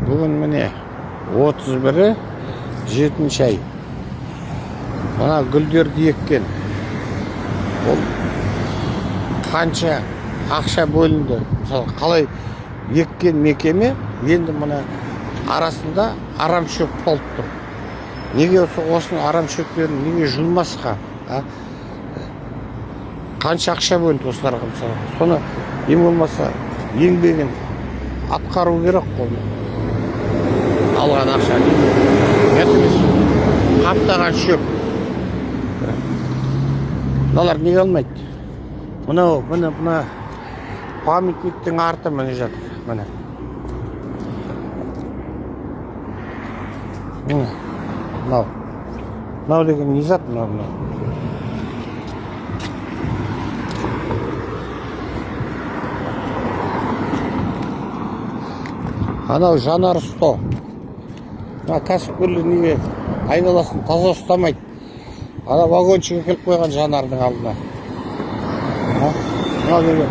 Бүгін міне 31-і 7 ай. Мына гүлдерді еккен. Ол қанша ақша бөлінді? Мысалы, қалай еккен мекеме енді мына арасында арам шөп толып тұр. Неге осының арам шөптерін неге жұлмасқа? А? Қанша ақша бөлінді осыларға, мысалы? Соны ең болмаса еңбегін атқару керек қой. Алған ақша ұят емес. Қаптаған шөп. Мыналар неге алмайды? Мынау, міне, мына памятниктің арты міне жатыр. Міне. Міне. Мынау. Мынау деген не зат мынау, мынау? Анау Жанар Сто. Мына кәсіпкерлер неге айналасын таза ұстамайды? Ана вагончик әкеліп қойған Жанардың алдына. А? Мынау деген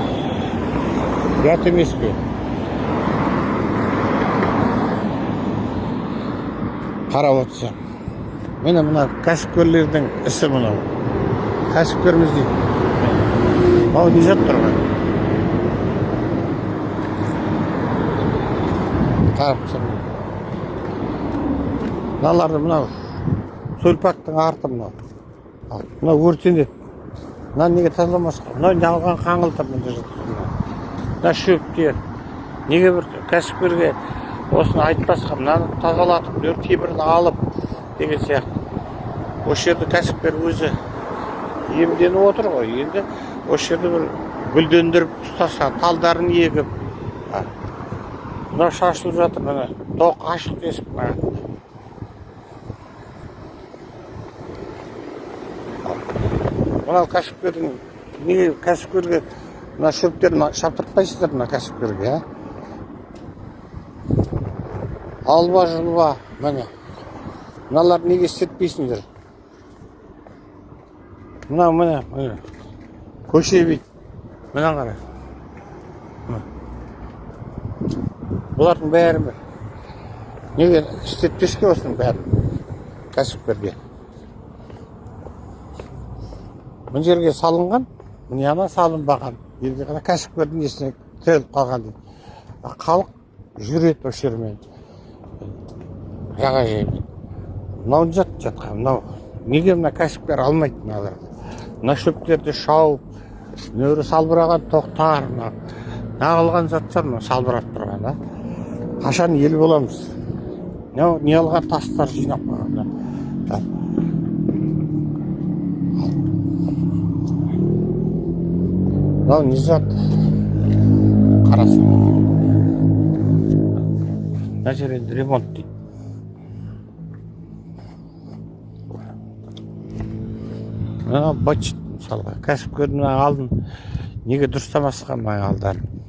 ұят емес пе? Қарап отырсаң. Міне, мына кәсіпкерлердің ісі мынау. Кәсіпкерміз дейді. Мынау не зат тұрған? Қарап тұрсаң. Мыналарды мынау Сөлпактың арты мынау. Ал, мынау өртенеді. Мынаны неге тазаламасқа? Мынау неғылған қаңылтыр мында жатыр мынау. Мына шөптер. Неге бір кәсіпкерге осыны айтпасқа, мынаны тазалатып, мына темірін алып деген сияқты. Осы жерде кәсіпкер өзі иемденіп отыр ғой. Енді осы жерді бір гүлдендіріп ұстаса, талдарын егіп. А, мынау шашылып жатыр міне. Тоқ ашық тесік мына. Мынау кәсіпкердің, неге кәсіпкерге мына шөптерін шаптыртпайсыздар мына кәсіпкерге, а? Алба жұлба міне. Мыналарды неге істетпейсіңдер? Мынау міне, міне. Көше бит. Мына қара. Мына. Бұлардың бәрі бір. Неге істетпеске осының бәрін кәсіпкерге? Мына жерге салынған, міне, ана салынбаған. Елге ғана кәсіпкердің несіне тіреліп қалған дейді. А халық жүреді осы жермен. Жағажаймен. Мынау не зат жатқан? Мынау неге мына кәсіпкер алмайды мыналарды? Мына шөптерді шауып, мына салбыраған тоқтар, мына нағылған заттар мына салбырап тұрған, а? Қашан ел боламыз? Мынау не алған тастар жинап қойған мына. Так. Мынау не зат? Қарасың. Мына жер енді ремонт дейді. Мына быт мысалға кәсіпкердің мына алдын неге дұрыстамасқа мына алдарын?